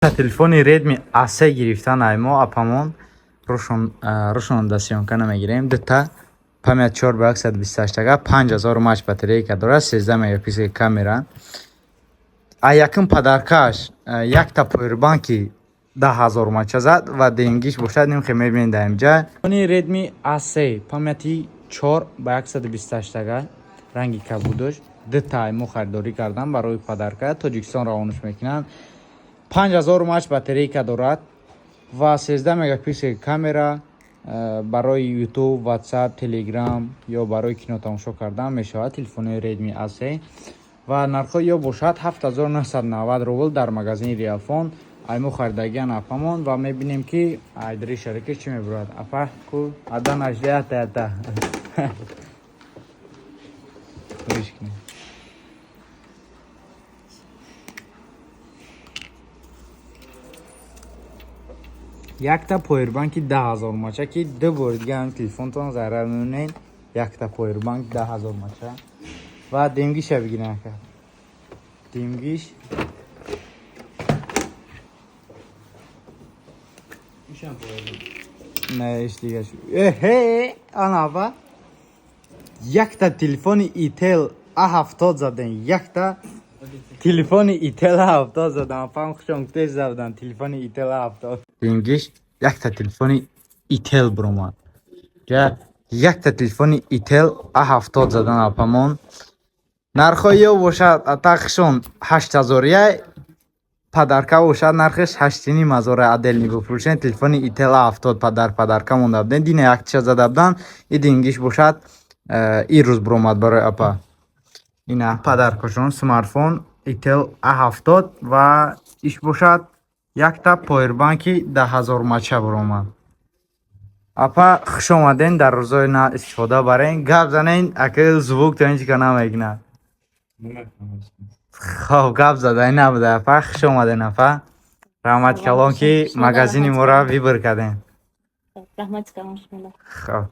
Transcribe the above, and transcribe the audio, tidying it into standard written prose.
Телефони Redmi A3 гирифтан ай мо апамон рӯшон да съёмка намегирем. Дута память 4 ба 128 ага, 5000 мАч батарейка дорад, 13 мегапиксел камера. А якум подаркаш якта поwerбанки 10 000 мАча зад ва денгиш бошад, нимхе мебинед дар инҷа. Телефони Redmi A3 памяти 4 ба 128 ага, ранги кабудош, дута ай мо харидорӣ кардан барои подарка, Тоҷикистон равонаш мекунанд. 5000 мАч батарейка дорад ва 13 мегапиксел камера, барои YouTube, WhatsApp, Telegram ё барои кино тамошо кардан мешавад телефони Redmi A3 ва нархҳои ё бошад 7990 рубл дар магазини Realphone. Ай мо харидагиан апамон ва мебинем, ки айдри шарики чӣ мебурад. Апа, ку ада нашдията ята. Хоҳиш кунед. Якта поwerбанки 10 000 мача, ки ду бори дига ҳам телефонтон зарар мемонед. Якта поwerбанк 10 000 мача ва демгиша бигирен, ака. Демгиш Ишам поwerбанк. Не, иш дига шу. Эҳе, ана апа. Якта телефони Itel A70 заден. Якта телефони Itel A70 задан. Апам хушон гуфтеш задан телефони Itel A70. Демгиш якта телефони Itel буромад. Ҷа якта телефони Itel A70 задан апамон. Нархҳои ё бошад атақшон 8000 яй, подарка бошад нархаш 8500 отдельный бифурӯшен. Телефони Itel A70 подарка монда будем. Дина яктиша зада будан. И дингиш бошад ин рӯз буромад барои апа. Ина подаркашон смартфон Itel A70 ва иш бошад якта поwerбанки 10 000 мача буромад. Апа, хуш омаден, дар рӯзои на истифода барен. Гап занен, ака, звук то ин чика намегинад. Хоб, гап задай набуда, апа. Хуш омаден, апа. Раҳмати калон, ки Шумо магазини раҳмати моро калон. выбор кардем. Раҳмати калон шумо. Хоб.